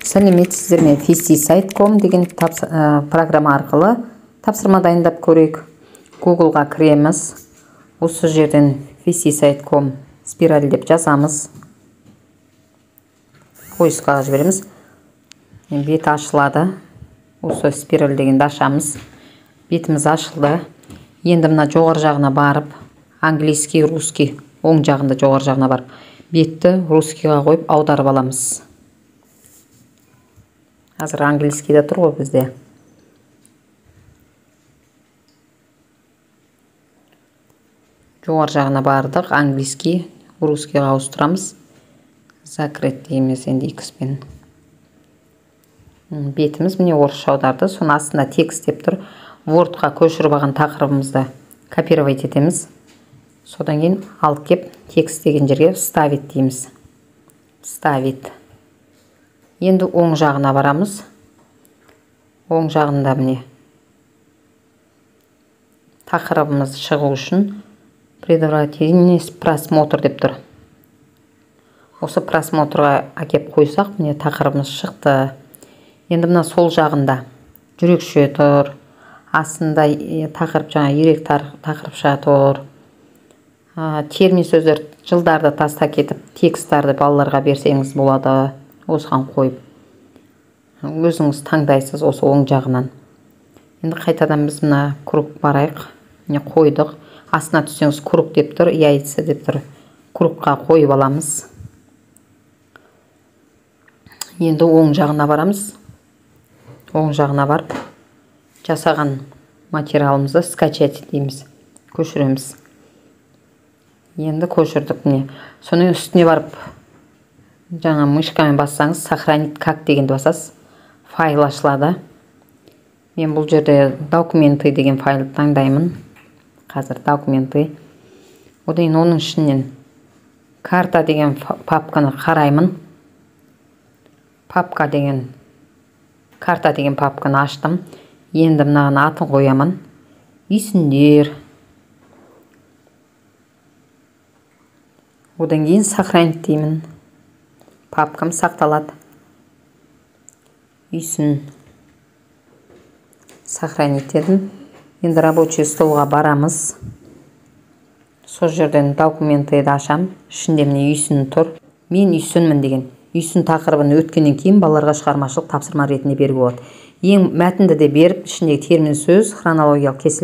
Сәлеметсіздер ме? Fisisite.com деген программа арқылы тапсырма дайындап көрейік. Google'ға кіреміз. Осы жерден Fisisite.com спираль деп жазамыз. Поискқа жібереміз. Бет ашылады. Осы спираль дегенді ашамыз. Бетіміз ашылды. Енді мына жоғары жағына барып, английский, русский оң жағында жоғары жағына барып, бетті русскийға қойып аударып аламыз. Қазір английскийде тұр ғой бізде. Жоғары жағына бардық, английский, русскийға ауыстырамыз. Закрыть дейміз енді X-пен. Бетіміз міне орысша аударды. Соның астында текст деп тұр. Word-қа көшіріп алған тақырыбымызды копировать етеміз. Содан кейін алып кеп текст деген жерге вставить дейміз. Вставить. Енді оң жағына барамыз. Оң жағында міне тақырыбымыз шығу үшін предварительный просмотр деп тұр. Осы просмотрға әкеп қойсақ, міне тақырыбымыз шықты. Енді мына сол жағында жүрекше тұр. Астында тақырып жаңа ерек тақырыпша тұр. Термин сөздер, жылдарды таста кетіп, тексттарды балаларға берсеңіз болады. Осыған қойып өзіңіз таңдайсыз осы оң жағынан. Енді қайтадан біз мына круг барайық. Міне қойдық. Астына түссеңіз круг деп тұр, яйца деп тұр. Кругқа қойып аламыз. Енді оң жағына барамыз. Оң жағына барып жасаған материалымызды скачать дейміз. Көшіреміз. Енді көшірдік міне. Соның үстіне барып жаңа мышкамен бассаңыз, сохранить как дегенді басасыз. Файл ашылады. Мен бұл жерде документы деген файлды таңдаймын. Қазір документы. Одан кейін оның ішінен карта деген папканы қараймын. Папка деген карта деген папканы аштым. Енді мынаған атын қоямын. Үйсіндер. Одан кейін сохранить деймін. Папкам сақталады. Үйсін. Сохранить дедім. Енді рабочий столға барамыз. Сол жерден документті ашам. Ішінде міне үйсін тұр. Мен үйсінмін деген. Үйсін тақырыбын өткеннен кейін балаларға шығармашылық тапсырма ретінде беруге болады. Ең мәтінді де беріп, ішіндегі термин сөз, хронологиялық кестелер